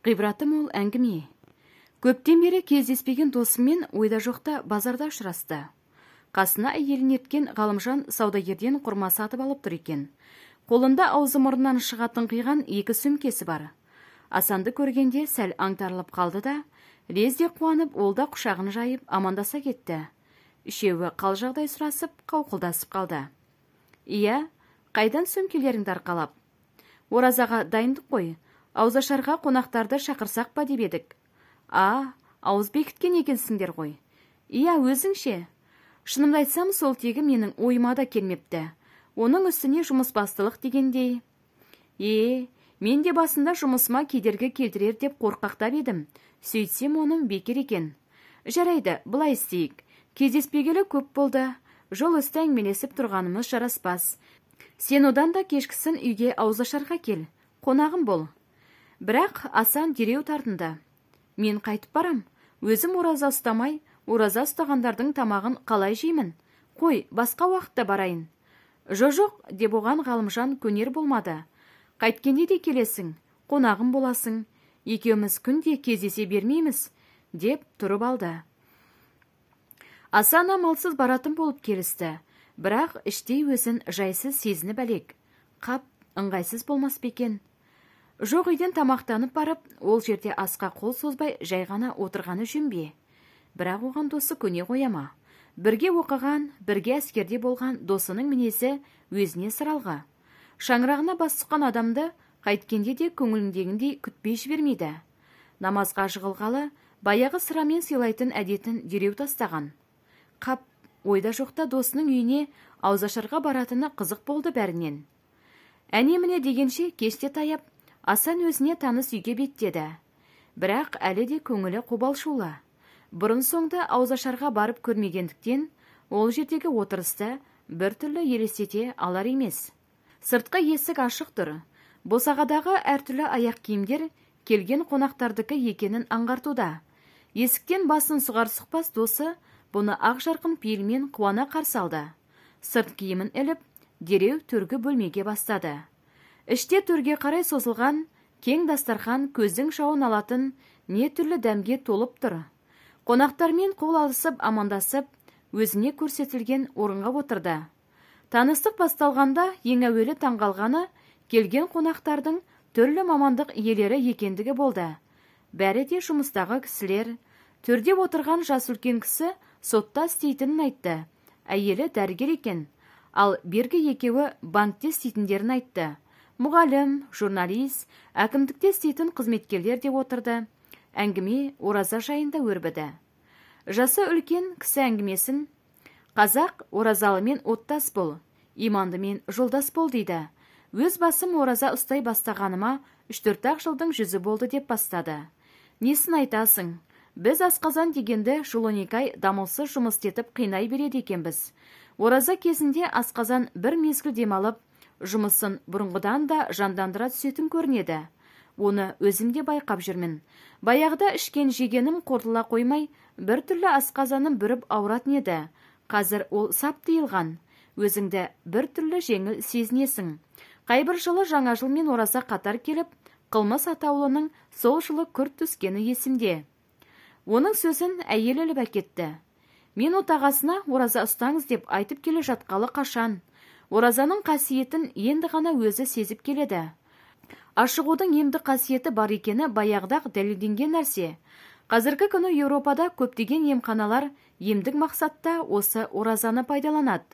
Ғибраты мол әңгіме. Көптен бері кездеспеген досыммен ойда жоқта базарда ұшырасты. Қасына әйелін ерткен Ғалымжан саудагерден құрма сатып алып тұр екен. Қолында аузы мұрнынан шығатын қиған екі сөмкесі бар. Асанды көргенде сәл аңтарылып қалды да, лезде қуанып, ол да құшағын жайып амандаса кетті. Үшеуі қал жағдай сұрасып, қауқылдасып қалды. Иә, қайдан сөмкелеріңді арқалап? Оразаға дайындық қой, ауызашарға қонақтарды шақырсақ па деп едік. А, ауыз бекіткен екенсіңдер ғой. Иә, өзіңше. Шынымды айтсам, сол тегі менің ойыма да келмепті. Оның үстіне жұмысбастылық дегендей. Е, мен де басында жұмысыма кедергі келтірер деп қорқақтап едім. Сөйтсем, оның бекер екен. Жарайды, былай істейік. Кездеспегелі көп болды. Жол үсті әңгімелесіп тұрғанымыз жараспас. Сен одан да кешкісін үйге ауызашарға кел, қонағым бол. Бірақ Асан дереу тартынды. Мен қайтып барам. Өзім ораза ұстамай, ораза ұстағандардың тамағын қалай жеймін? Қой, басқа уақытта барайын. Жо-жоқ, деп оған Ғалымжан көнер болмады. Қайткенде де келесің, қонағым боласың. Екеуміз күнде кездесе бермейміз, деп тұрып алды. Асан амалсыз баратын болып келісті. Бірақ іштей өзін жайсыз сезініп әлек. Қап, ыңғайсыз болмас па екен? Жоқ үйден тамақтанып барып, ол жерде асқа қол созбай жай ғана отырғаны жөн бе? Бірақ оған досы көне қоя ма? Бірге оқыған, бірге әскерде болған досының мінезі өзіне сыралғы. Шаңырағына бас сұққан адамды қайткенде де көңіліндегіндей күтпей жібермейді. Намазға жығылғалы баяғы сырамен сыйлайтын әдетін дереу тастаған. Қап, ойда жоқта досының үйіне ауызашарға баратыны қызық болды бәрінен. Әне-міне дегенше кеште таяп, Асан өзіне таныс үйге беттеді. Бірақ әлі де көңілі қобалжулы. Бұрын соңды ауызашарға барып көрмегендіктен, ол жердегі отырысты бір түрлі елестете алар емес. Сыртқы есік ашық тұр. Босағадағы әртүрлі аяқ киімдер келген қонақтардікі екенін аңғартуда. Есіктен басын сұғар сұқпас досы бұны ақ жарқын пейілмен қуана қарсы алды. Сырт киімін іліп, дереу төргі бөлмеге бастады. Іште төрге қарай созылған кең дастархан көздің жауын алатын не түрлі дәмге толып тұр. Қонақтармен қол алысып, амандасып, өзіне көрсетілген орынға отырды. Таныстық басталғанда ең әуелі таңғалғаны келген қонақтардың түрлі мамандық иелері екендігі болды. Бәрі де жұмыстағы кісілер. Төрде отырған жас үлкен кісі сотта істейтінін айтты. Әйелі дәрігер екен. Ал бергі екеуі банкте істейтіндерін айтты. Мұғалім, журналист, әкімдікте істейтін қызметкерлер де отырды. Әңгіме ораза жайында өрбіді. Жасы үлкен кісі әңгімесін «Қазақ оразалымен оттас бол, имандымен жолдас бол» дейді. Өз басым ораза ұстай бастағаныма 3-4 жылдың жүзі болды деп бастады. Несін айтасың? Біз асқазан дегенді жыл 12 ай дамылсыз жұмыс істетіп қинай береді екенбіз. Ораза кезінде асқазан бір мезгіл демалып, жұмысын бұрынғыдан да жандандыра түсетін көрінеді. Оны өзім де байқап жүрмін. Баяғыда ішкен жегенім қорытыла қоймай, бір түрлі асқазаным бүріп ауыратын еді. Қазір ол сап тыйылған. Өзіңді бір түрлі жеңіл сезінесің. Қайбір жылы жаңа жыл мен ораза қатар келіп, қылмыс атаулының сол жылы күрт түскені есімде. Оның сөзін әйел іліп әкетті. Мен отағасына ораза ұстаңыз деп айтып келе жатқалы қашан. Оразаның қасиетін енді ғана өзі сезіп келеді. Ашығудың емдік қасиеті бар екені баяғыда дәлелденген нәрсе. Қазіргі күні Еуропада көптеген емханалар емдік мақсатта осы оразаны пайдаланады.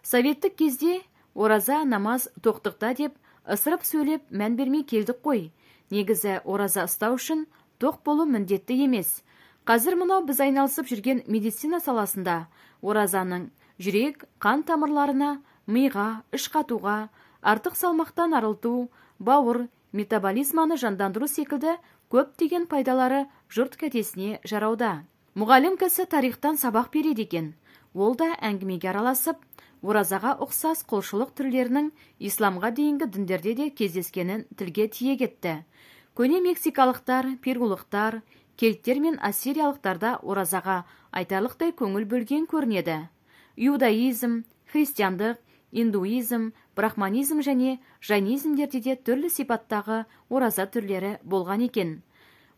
Советтік кезде ораза намаз тоқтықта деп ысырып сөйлеп мән бермей келдік қой. Негізі ораза ұстау үшін тоқ болу міндетті емес. Қазір мынау біз айналысып жүрген медицина саласында оразаның жүрек, қан тамырларына, миға, іш қатуға, артық салмақтан арылту, бауыр, метаболизманы жандандыру секілді көптеген пайдалары жұрт кәдесіне жарауда. Мұғалім кісі тарихтан сабақ береді екен. Ол да әңгімеге араласып, оразаға ұқсас құлшылық түрлерінің исламға дейінгі діндерде де кездескенін тілге тиек етті. Көне мексикалықтар, перулықтар, кельттер мен ассириялықтарда оразаға айтарлықтай көңіл бөлген көрінеді. Иудаизм, христиандық, индуизм, брахманизм және жайнизмдерде де түрлі сипаттағы ораза түрлері болған екен.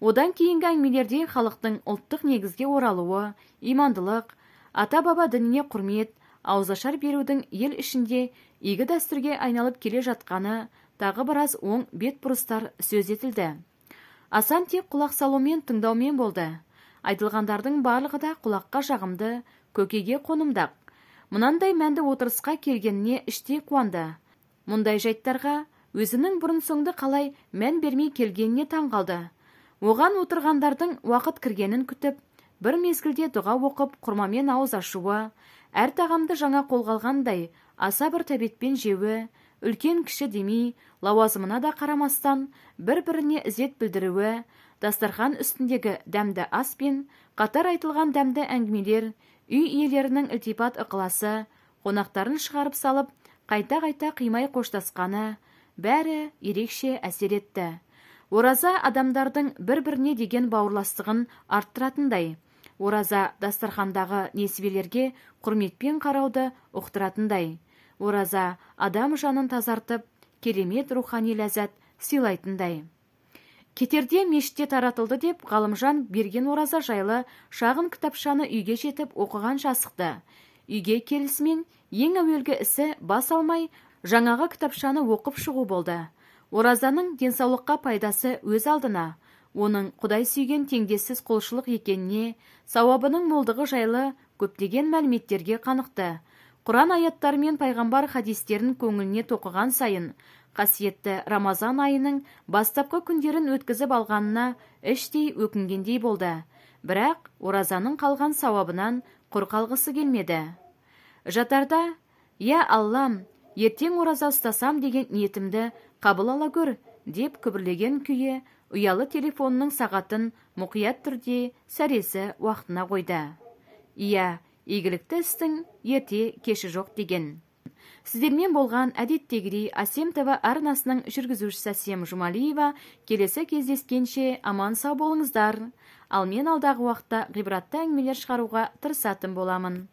Одан кейінгі әңгімелерде халықтың ұлттық негізге оралуы, имандылық, ата-баба дініне құрмет, ауызашар берудің ел ішінде игі дәстүрге айналып келе жатқаны, тағы біраз оң бетбұрыстар сөз етілді. Асан тек құлақ салумен, тыңдаумен болды. Айтылғандардың барлығы да құлаққа жағымды, көкейге қонымдақ. Мынандай мәнді отырысқа келгеніне іштей қуанды. Мұндай жайттарға өзінің бұрын-соңды қалай мән бермей келгеніне таң қалды. Оған отырғандардың уақыт кіргенін күтіп, бір мезгілде дұға оқып, құрмамен ауыз ашуы, әр тағамды жаңа қолға алғандай аса бір тәбетпен жеуі, үлкен кіші демей, лауазымына да қарамастан бір-біріне ізет білдіруі, дастархан үстіндегі дәмді ас пен қатар айтылған дәмді әңгімелер, үй иелерінің ілтипат ықыласы, қонақтарын шығарып салып, қайта-қайта қимай қоштасқаны, бәрі ерекше әсер етті. Ораза адамдардың бір-біріне деген бауырластығын арттыратындай, ораза дастархандағы несібелерге құрметпен қарауды ұқтыратындай, ораза адам жанын тазартып, керемет рухани ләззат сыйлайтындай. Кетерде мешітте таратылды деп Ғалымжан берген ораза жайлы шағын кітапшаны үйге жетіп оқығанша асықты. Үйге келісімен ең әуелгі ісі бас алмай жаңағы кітапшаны оқып шығу болды. Оразаның денсаулыққа пайдасы өз алдына, оның Құдай сүйген теңдессіз құлшылық екеніне, сауабының молдығы жайлы көптеген мәліметтерге қанықты. Құран аяттары мен пайғамбар хадистерін көңіліне тоқыған сайын, қасиетті Рамазан айының бастапқы күндерін өткізіп алғанына іштей өкінгендей болды. Бірақ оразаның қалған сауабынан құр қалғысы келмеді. Жатарда, «Я Аллам, ертең ораза ұстасам деген ниетімді қабыл ала көр», деп күбірлеген күйі ұялы телефонының сағатын мұқият түрде сәресі уақытына қойды. Иә, игілікті істің ерте кеші жоқ деген. Сіздермен болған әдеттегідей Әсем ТВ арнасының жүргізушісі Әсем Жұмалиева. Келесі кездескенше аман сау болыңыздар. Ал мен алдағы уақытта ғибратты әңгімелер шығаруға тырысатын боламын.